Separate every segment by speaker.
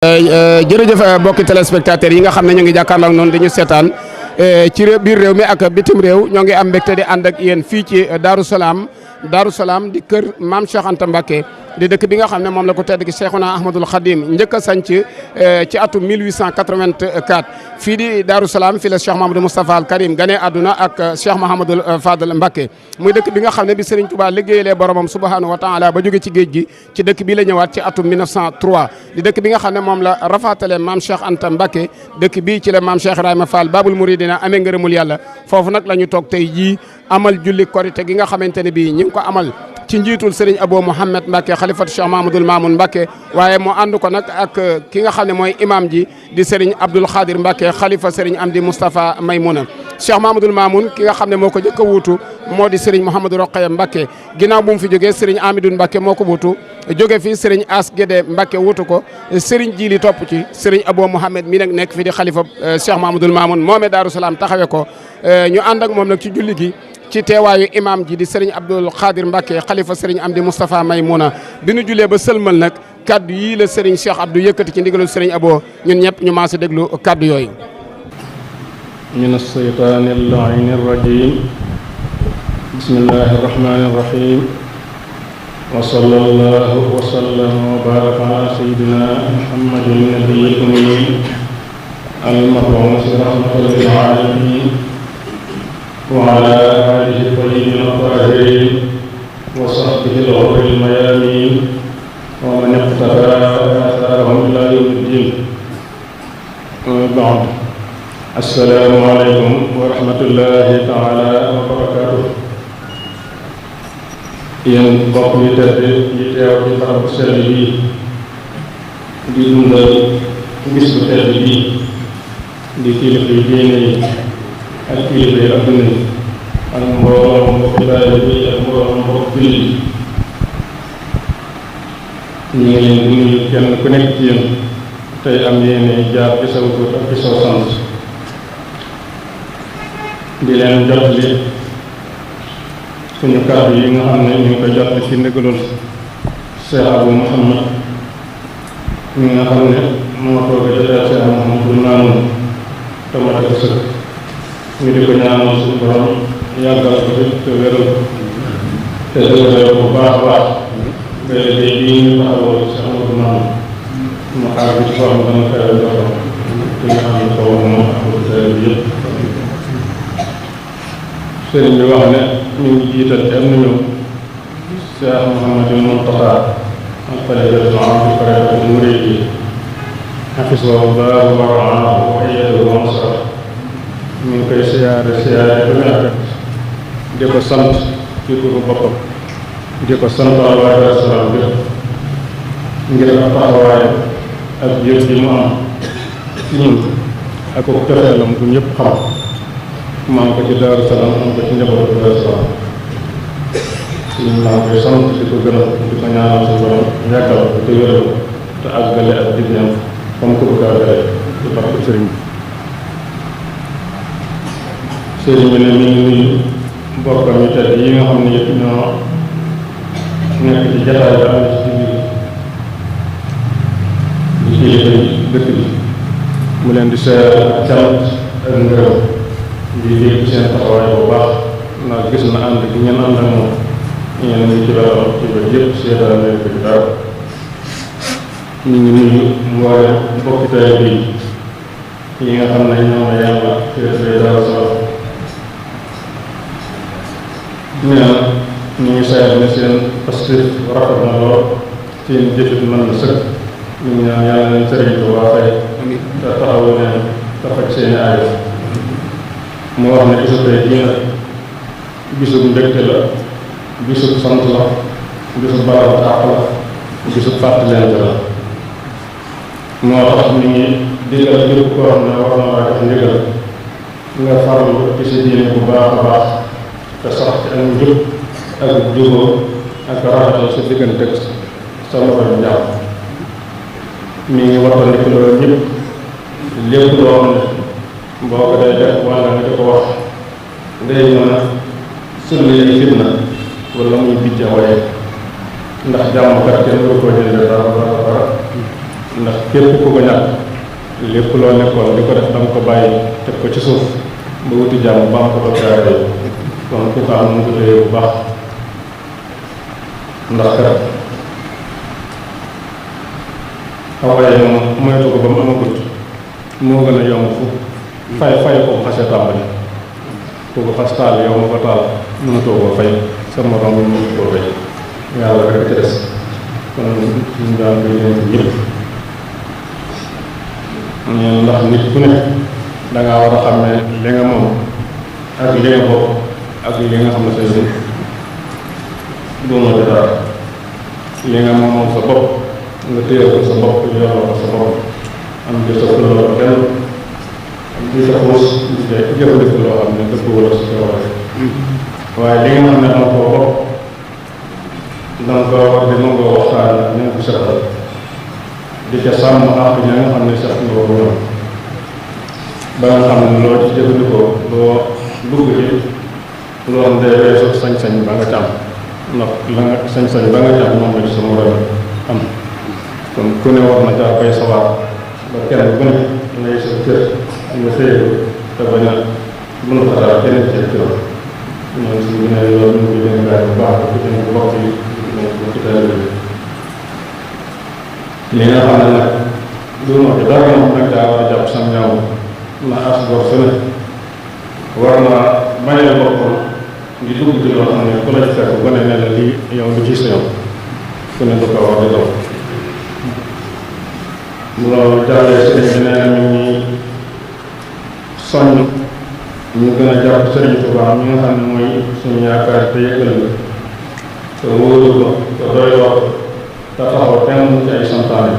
Speaker 1: jërëjëf mbokki téléspectateurs yi nga xam ne ñu ngi jàkkaarloo ak noonu dañu seetaan ci biir réew mi ak bitim réew ñoo ngi am mbégte di ànd ak yéen fii ci Darou Salaam di kër maam Cheikh Anta Mbacké di dëkk bi nga xam ne moom la ko tedd ki Cheikhuna Ahmadoul Khadim njëkk a sanc ci atum 1884 fii di Darou Salaam fii la Cheikh Mahamadou Moustapha Al Karim gane àdduna ak Cheikh Mahamadou Fadal Mbacké muy dëkk bi nga xam ne bi Serigne Touba liggéeyalee boromam subhanahu wa taala ba jóge ci géej gi ci dëkk bi la ñëwaat ci atum 1903 di dëkk bi nga xam ne moom la rafaatale maam Cheikh Anta Mbacké dëkk bii ci la maam Cheikh Ibrahima Fall Babul Mouridina amee ngërëmul yàlla foofu nag la ñu toog tey jii amal julli korite gi nga xamante ne bii ñi ngi ko amal ci njiitul Serigne Abo Mouhamed Mbacké xalifatu Cheikh Mahamadoul Mamoun Mbacké waaye moo ànd ko nag ak ki nga xam ne mooy imam ji di Serigne Abdoul Khadir Mbacké xalifa Serigne Amdi Moustapha Maymouna Cheikh Mahamadoul Mamoun ki nga xam ne moo ko jëkk a wuutu moo di Serigne Mouhamadou Rokhaya Mbacké ginnaaw bu mu fi jógee Serigne Amidou Mbacké moo ko wuutu jóge fi Serigne As Guédé Mbacké wuutu ko Serigne Jili topp ci Serigne Abo Mouhamed mi nag nekk fi di xalifa Cheikh Mahamadoul Mamoun moomee Darou Salaam taxawee ko ñu ànd ak moom nag ci julli gi ci teewaayu imam ji di Serigne Abdoul Khadir Mbacké xalifa Serigne Amdi Moustapha Maymouna bi nu julee ba sëlmal nag kaddu yii la Serigne Cheikh Abdou yëkkati ci ndigalu Serigne Abo ñun ñëpp ñu maase déglu kaddu yooyu.
Speaker 2: min ash-shaytaani al-la'iini ar-rajiim bismillaahi ar-rahmaani ar-rahiim wa sallallaahu wa sallama wa baaraka alaa sayyidinaa Muhammadin nabiyyil ummiy al-mab'uusi rahmatan lil aalamiin wa alaa aalihi at-tayyibiin at-taahiriin wa sahbihi al-ghurri al-mayaamiin wa man iqtadaa aasaarahum ilaa yawmi ddiin. Ba'd. Assalaamu aleykum wa rahmatullaahi taala wa barakaatuh. Yéen mbokk yi tedd yi teew ci barab bu sell bii di dundal bis bu tedd bii di kilifa yi diine yi ak kilifa yi adduna yi ak mbooloo mbokk taalibe yi ak mbooloo mbokk jullit yi ñu ngi leen di nuyu kenn ku nekk ci yéen tey am yéene jaar ci saw tur ak ci saw sant di leen jotali suñu kàddu yi nga xam ne ñu ngi koy jotali ci ndigalul Cheikh Abou Mouhamed mi nga xam ne moo toog a jotaat Cheikh Mouhamadou Mamoun te mate ko sëkk ñu di ko ñaanal suñu borom yàggal ko fi te wéral te dëgëral bu baax a baax ba liggéey bii ñu taxawoo Cheikh Mouhamadou Mamoun mu xaar bi ci forme dana xew joxam te nga xam ne kaw moom ak autorité bi yëpp. Sëriñ bi wax ne ñu ngi jiital ci am nañu Cheikh Mouhamadou Mountakha al xalifatul aam li tariiqatil muridiyya hafizahu llaahu wa ra'aahu wa ayyadahu wa nasarahu ñu ngi koy siyaare ba mu àgg di ko sant ci turu boppam di ko sant waa Darou Salaam bi ngir ak taxawaayam ak jëf ji mu am ci ñun ak ko cofeelam bu ñëpp xam mu am ko ci Darou Salaam am ko ci njabootu Darou Salaam ñu maa koy sant di ko gërëm di ko ñaanal suñu borom yàggal ko te wéral ko te àggale ak digneem comme ko bëgg a àggale ci barke sëriñ bi. Sëriñ bi ne mi ngi nuyu mbokkam yi tedd yi nga xam ne yëpp ñoo nekk ci jataay bi am ci biir di kilifa yi dëkk bi mu leen di seeral ak cant ak ngërëm di dégg seen taxawaay bu baax ndax gis na ànd gi ngeen ànd ak moom ñeen ngi ci wetam ci bët yëpp seetaan leen ko ci dara. ñu ngi nuyu mboolem mbokki taalibe yi nga xam ne ñoom la yàlla féetale Darou Salaam nee na ñu ngi sayal ne seen pastif rafet na lool seen jëfit mën na sëkk ñu ngi ñaan yàlla leen sëriñ bu baax fay te taxawu leen te faj seeni aajo. mu wax ne bisu tey jii nag bisub mbégte la bisub sant la bisub baral àq la bisub fàttalente la. moo tax ñu ngi digal képp koo xam ne war na laa def ndigal nga farlu ci sa diine bu baax a baax te sax ci ak njub ak jubóo ak rafetal sa diggante ak sa moroom jàmm. mi ngi wattandiku loolu ñëpp lépp loo xam ne boo ko day def wala nga di ko wax day mën a sulli ay fitna wala muy bijja waaye ndax jàmm kat kenn du ko jëlee dara ndax képp ku ko ñàkk lépp loo nekkoon di ko def danga ko bàyyi teg ko ci suuf ba wuti jàmm ba am ko dokaare yi kon ku ko am mu ko téye bu baax ndax kat xawaye moom moytu ko ba mu amagut moo gën a yomb fu fay ko xasee tàmbali ku ko xas taal yow ma ko taal mënatoo koo fay sa morom bi mënatu koo fay yàlla rek ci des kon suñu daan koy leen ñëpp ndax nit ku ne dangaa war a xam ne li nga moom ak li nga bopp ak li nga xam ne say si doona ci dara li nga moom sa bopp nga téye ko sa bopp yoroo ko sa bopp am di sa fuloo kenn di sa xuus di jëfandiku loo xam ne dëpp wala sa coobare waaye li nga xam ne danga koo bopp danga ko war di nangoo waxtaan ak ña nga ko seqal di ca sàmm àq ña nga xam ne seq nga ko ñoom ba nga xam ne loo ci jëfandikoo loo dugg ci loo xam ne weesu sañ-sañ ba nga càmm ndax la nga sañ-sañ ba nga càmm moom la ci sa morom am kon ku ne war na caa bay sawaar ba kenn ku ne ngay sa kër nga téye ko te bañ a mën a xaar kenn ci kër ñoom si ñu ne loolu ñu ngi leen gaay bu baax ko ci nekk bokk yi ci teel li nga xam ne nag du ma ci dara moom nag daa war a jàpp sam ñaaw na as gor su ne war naa bañal boppam di dugg ci loo xam ne ku la ci fekk ba ne ne la lii yow lu ci sa yow ku ne du ko war di daw loolu jàllee sëriñ bi nee na ñu ngi soññ ñu gën a jàpp sëriñ Tuubaa mi nga xam ne mooy suñu yaakaar te yëgal te wóolu ko te doyloo ko te taxaw temm ci ay santaane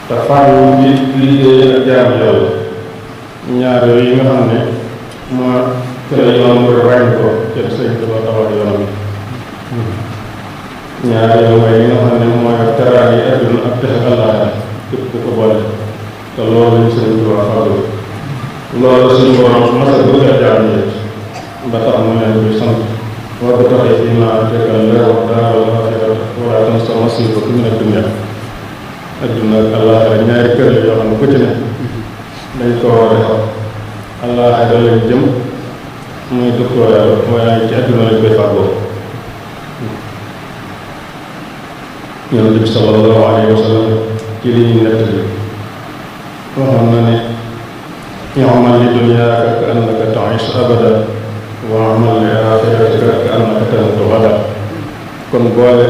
Speaker 2: te farlu ci liggéey ak jaamu yàlla ñaar yooyu yi nga xam ne moo ci la yoon mu ràññ ko ci sëriñ Tuubaa taxaw yoonam bi ñaar yooyu mooy yi nga xam ne mooy teraal yi àdduna ak texe àllaaxira képp ku ko boole te loolu lañu sëriñ Tuubaa fàggu loolu suñu borom masal bëgg a jaam yi ba tax mu leen koy sant war ko taxee fii naa tekkal leer wax daaral aaxirata wala tansa nasiibaka mina dunya àdduna ak àllaaxira ñaari kër la yoo xam ne ku ci ne dañ ko war a xam àllaaxira lañ jëm muy dëkkoo yàlla waaye ci àdduna lañ koy fàggoo Yonent bi sallallahu alayhi wa sallam ci li ñuy nettali waxoon na ne i'mal li dunyaaka ka annaka ta'ish abadan wa'mal li aaxiratika ka annaka tamuutu gadan kon boole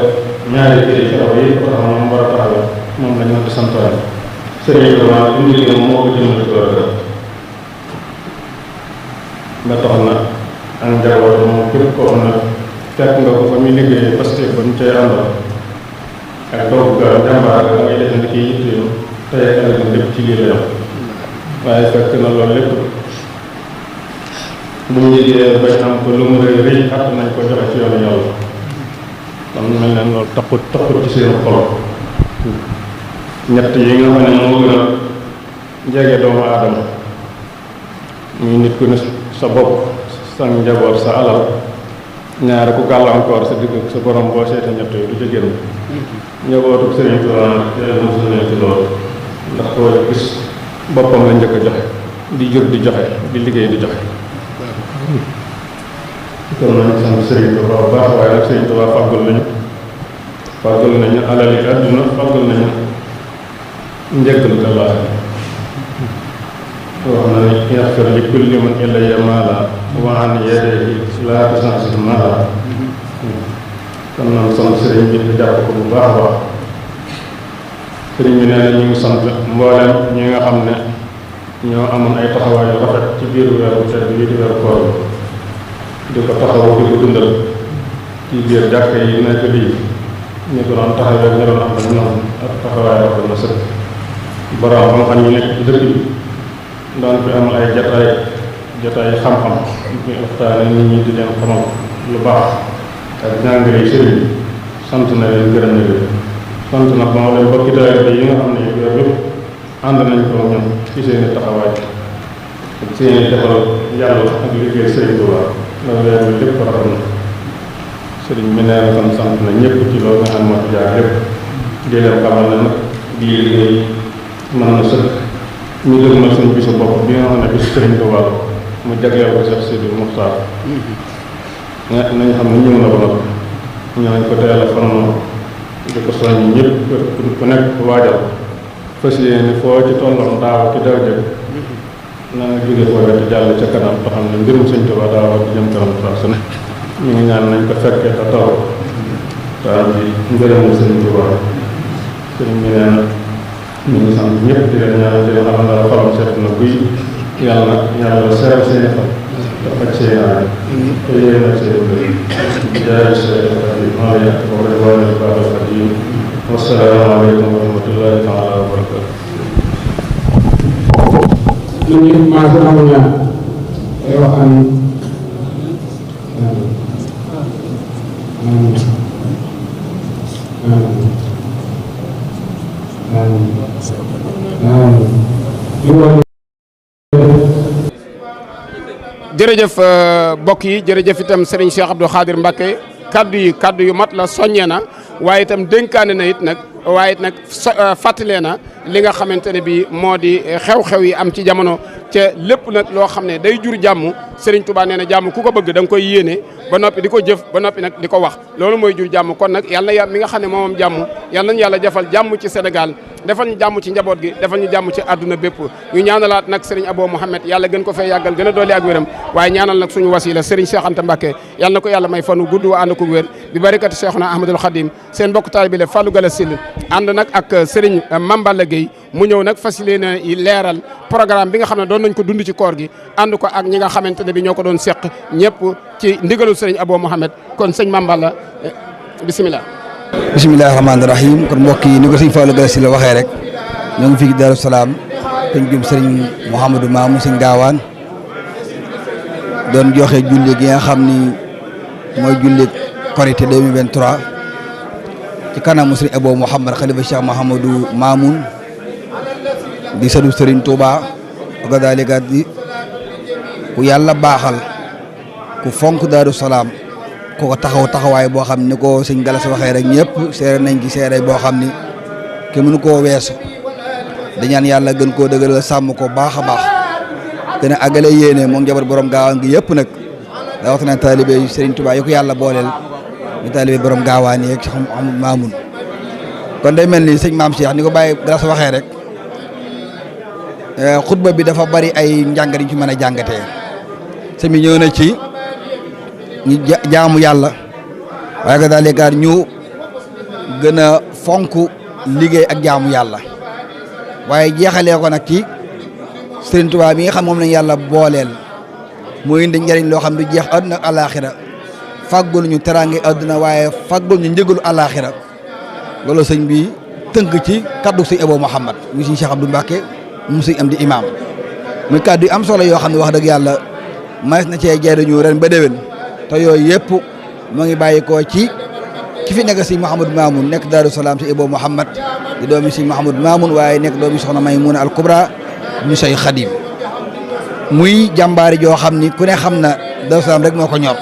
Speaker 2: ñaari kii ci raw yi ko tax moom war a taxawee moom la ñu di santoon sëriñ bi waa indi gi moo ko jëmale ko rek ba tax na ak njaboot moom képp koo xam ne fekk nga ko fa muy liggéey parce que ba ñu cay àndal ak doogu ga jàmbaar da ngay defandi kii yitteelu tey ak ëllëg lépp ci lii la yam waaye fekk na loolu lépp bu ñu liggéeyee bañ am ko lu mu rëy rëy àtt nañ ko joxe ci yoonu yàlla kon mel ne loolu taxut ci seen xol ñett yi nga xam ne moo gën a jege doomu aadama muy nit ku ne sa bopp sa njaboot sa alal ñaari ku gàllankoor sa digg sa borom boo seete ñett yi du ca génn njabootu Sëriñ Tuubaa yàlla mosul leen ci loolu ndax koo gis boppam la njëkk a joxe di jur di joxe di liggéey di joxe kon nañu sant Sëriñ Tuubaa bu baax waaye nag Sëriñ Tuubaa fàggul nañu alali àdduna fàggul nañu njëggalu àllaaxira wax na ni yaxfir li kulli man ilayya maala wa an yadayhi laa tasansi maala kon noonu sant sëriñ bi di jàpp ko bu baax a baax sëriñ bi nee na ñu ngi sant mboolem ñi nga xam ne ñoo amoon ay taxawaay yu rafet ci biir weeru tedd bi di weeru koor di ko taxaw di ko dundal ci biir jàkka yi nekk lii ñu ko doon taxawee ñu doon am ak ñoom ak taxawaay rafet na sëkk borom xam-xam ñu nekk ci dëkk bi doon fi amal ay jataay xam-xam ñu waxtaane nit ñi di leen xamal lu baax ak jàngale yi sëriñ sant na leen gërëm na leen sant na ba leen bokki taalibe yi nga xam ne yooyu yëpp ànd nañ ko ñoom ci seeni taxawaay ak seeni defal yàlla ak liggéey sëriñ Tuubaa la weer bi lépp rafet na sëriñ bi nee na kon sant na ñëpp ci loolu nga xam moo ci jaar lépp di leen xamal ne nag bii liggéey mën na sëkk ñu dëgmal suñu bisu bopp bi nga xam ne bisu Sëriñ Tuubaa mu jagleel ko Cheikh Sidi Muxtaar nañ xam ne ñëw na ba noppi ñu nañ ko teel a fanoo di ko soññ ñëpp ku nekk waajal fas yéene foo ci tolloon daaw ci daw jëg na nga jóge foo wet jàll ca kanam te xam ne mbirum Sëñ Tuubaa daa war di jëm kanam saa su ne ñu ngi ñaan nañ ko fekkee te taw te am ci ngërëmul Sëñ Tuubaa sëriñ bi nee na ñu ngi sant ñëpp di leen ñaan di leen xam ne xolam seet na guy yàlla seeral seen xol te faj seen aay te yéen ak seen bëri jaay seen xarit maa ngi yàq ko rek waaye ne baaxal xadim wasalaamaaleykum wa rahmatullahi taala wa barakatu
Speaker 1: ñu maasa namu ñaan ay wax an jërëjëf mbokk yi jërëjëf itam Serigne Cheikh Abdou Khadir Mbacké kaddu yu mat la soññee na waaye itam dénkaane na it nag waaye nag fàttalee na li nga xamante ne bii moo di xew-xew yi am ci jamono ca lépp nag loo xam ne day jur jàmm Serigne Touba nee na jàmm ku ko bëgg da nga koy yéene ba noppi di ko jëf ba noppi nag di ko wax loolu mooy jur jàmm kon nag yàlla na yàlla mi nga xam ne moomam jàmm yàlla nañu yàlla jafal jàmm ci Sénégal defal ñu jàmm ci njaboot gi defal ñu jàmm ci àdduna bépp ñu ñaanalaat nag Serigne Abo Mouhamed yàlla gën ko fee yàggal gën a doole ak wéram waaye ñaanal nag suñu wasila Serigne Cheikh Anta Mbacké yàlla na ko yàlla may fanu gudd wa ànd ko wér bi barakati Cheikhuna Ahmadul Khadim seen mbokk taal bi le Fallou Gala Sill ànd nag ak Serigne Mamballa Gueye mu ñëw nag fas yéene leeral programme bi nga xam ne doon nañ ko dund ci koor gi ànd ko ak ñi nga xamante ne bi ñoo ko doon seq ñëpp ci ndigalu Serigne Abo Mouhamed kon sëñ Mamballa bisimilah.
Speaker 3: bisimilah rahmaani rahim kon mbokk yi ni ko sëñ Fallou Gala Sill waxee rek ñoo ngi fii Darou Salaam dañ jëm Serigne Mouhamadou Mamoun sëñ Gaawaan doon joxe julli gi nga xam ni mooy julli Korité 2023 ci kanamu Serigne Abo Mouhamed xalifa Cheikh Mouhamadou Mamoun di sëdu Serigne Touba ak dalika di ku yàlla baaxal ku fonk Darou Salaam ku ko taxawaay boo xam ni ko sëñ Galas waxee rek ñëpp seere nañ ci seere boo xam ni ke mënu koo weesu di ñaan yàlla gën koo dëgëral sàmm ko baax a baax gën a àggale yéene moom njaboot borom gaawaan gi yëpp nag daa waxtaan taalibe Serigne Touba yi ko yàlla booleel ñu taalibe borom gaawaan yeeg Cheikh Mouhamadou Mamoun kon day mel ni sëñ Maam Cheikh ni ko Baye Galas waxee rek xutba bi dafa bari ay njàngat yu ci mën a jàngatee sëñ bi ñëw na ci ñu jaamu yàlla waaye que daal léegi ñu gën a fonk liggéey ak jaamu yàlla waaye jeexalee ko nag ci Serigne Touba bi nga xam moom lañ yàlla booleel mooy indi njëriñ loo xam du jeex àdduna ak àllaaxira fàggul ñu teraange àdduna waaye fàggul ñu njëgalu àllaaxira loolu sëñ bi tënk ci kaddu sëñ Abo Mouhamed mu sëñ Cheikh Abdou Mbacké mu sëñ am di imam muy kaddu yu am solo yoo xam ne wax dëgg yàlla maes na cee jariñu ren ba déwén te yooyu yëpp moo ngi bàyyi ko ci ki fi nekk sëñ Mouhamadou Mamoun nekk Darou Salaam sëñ Abo Mouhamed di doomi sëñ Mouhamadou Mamoun waaye nekk doomi soxna Maymuna al Kubra ñu say Xadim muy jàmbaari joo xam ni ku ne xam na Darou Salaam rek moo ko ñor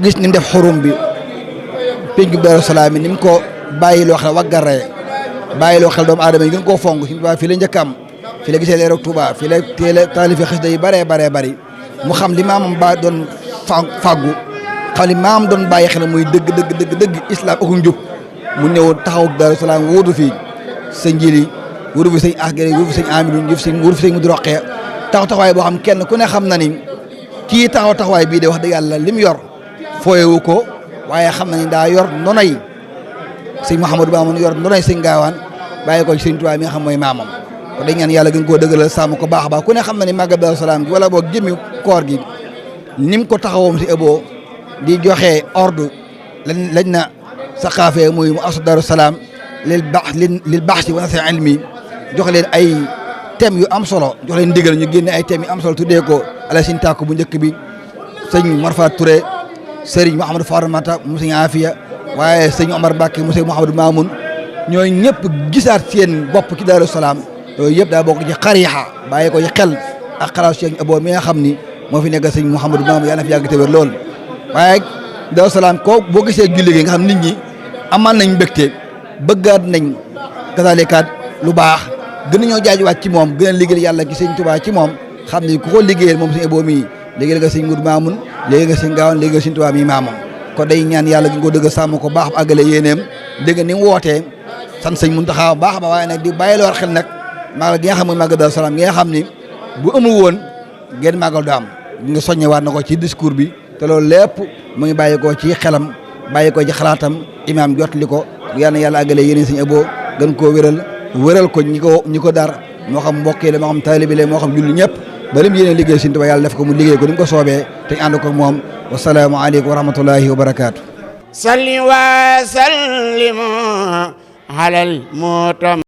Speaker 3: gis ni mu def xurum bi péncu Darou Salaam yi ni mu ko bàyyiloo xel waggaree bàyyiloo xel doomu aadama yi gën koo fonk si Tuubaa fii la njëkk am fii la gisee leeroog Tuubaa fii la teel a taalifi xasida yi baree bari mu xam li maamam ba doon fàggu xam li maam doon bàyyi xel muy dëgg islam ak njub mu ñëw taxaw Darou Salaam wuutu fi sëñ Jili wuutu fi sëñ Asgari wuutu fi sëñ Amidou wuutu fi sëñ Mudu Roqee taxawaay boo xam kenn ku ne xam na ni kii taxawaay bii de wax dëgg yàlla lim yor fooyewu ko waaye xam na ni daa yor ndonay sëñ Mouhamadou Mamoun yor ndonay sëñ Gaawaan bàyyi ko ci sëñ Tuubaa mi nga xam mooy maamam kon dañ ñaan yàlla gën koo dëggalal sàmm ko baax a baax ku ne xam na ni màggal Darou Salaam gi wala boog jëmmi koor gi nim ko taxawoom si Abo di joxe ordre lañ na saqaafee muy mu asu Darou Salaam lil baax si wana seen ilmi jox leen ay thèmes yu am solo jox leen ndigal ñu génne ay thèmes yu am solo tuddee ko ala sin tàkk bu njëkk bi sëñ Marfa Touré sëriñ Mouhamadou Faramata mu sëñ Afia waaye sëñ Omar Mbacké mu sëñ Mouhamadou Mamoun ñooy ñëpp gisaat seen bopp ci Darou Salaam yooyu yëpp daa bokk ci xariixa bàyyi ko ci xel ak xalaat Cheikh Abo mi nga xam ni moo fi nekk sëñ Mouhamadou Mamoun yàlla na fi yàgg te wér lool waaye Darou Salaam ko boo gisee julli gi nga xam nit ñi amaan nañ mbégte bëggaat nañ kasaalikaat lu baax gën a ñoo jaajuwaat ci moom gën a liggéeyal yàlla gi sëñ Tuubaa ci moom xam ni ku ko liggéeyal moom sëñ Abo mii liggéeyal nga sëñ Mudu Maamun liggéeyal nga sëñ Gaawan liggéeyal sëñ Tuubaa mii maamam kon day ñaan yàlla gi nga ko dëgg sàmm ko baax àggale yéeneem dégg ni mu wootee sant sëñ Muntaxa baax ba waaye nag di bàyyi loor xel nag maagal gi nga xam mooy màggal Daaru Salaam gi nga xam ni bu amul woon genn màggal du am nga soññewaat na ko ci discours bi te loolu lépp mu ngi bàyyi ko ci xelam bàyyi ko ci xalaatam imaam jotli ko yal na yàlla àggale yéene sëñ Abo gën koo wéral ko ñi ko dar moo xam mbokk yi la moo xam taalibe la moo xam julli ñëpp ba lim yéene liggéey sëñ Tuubaa yàlla def ko mu liggéey ko ni mu ko soobee te ñu ànd ko moom wasalaamu aleykum wa rahmatullahi wa barakaatu
Speaker 1: salli wa sallim alal mutam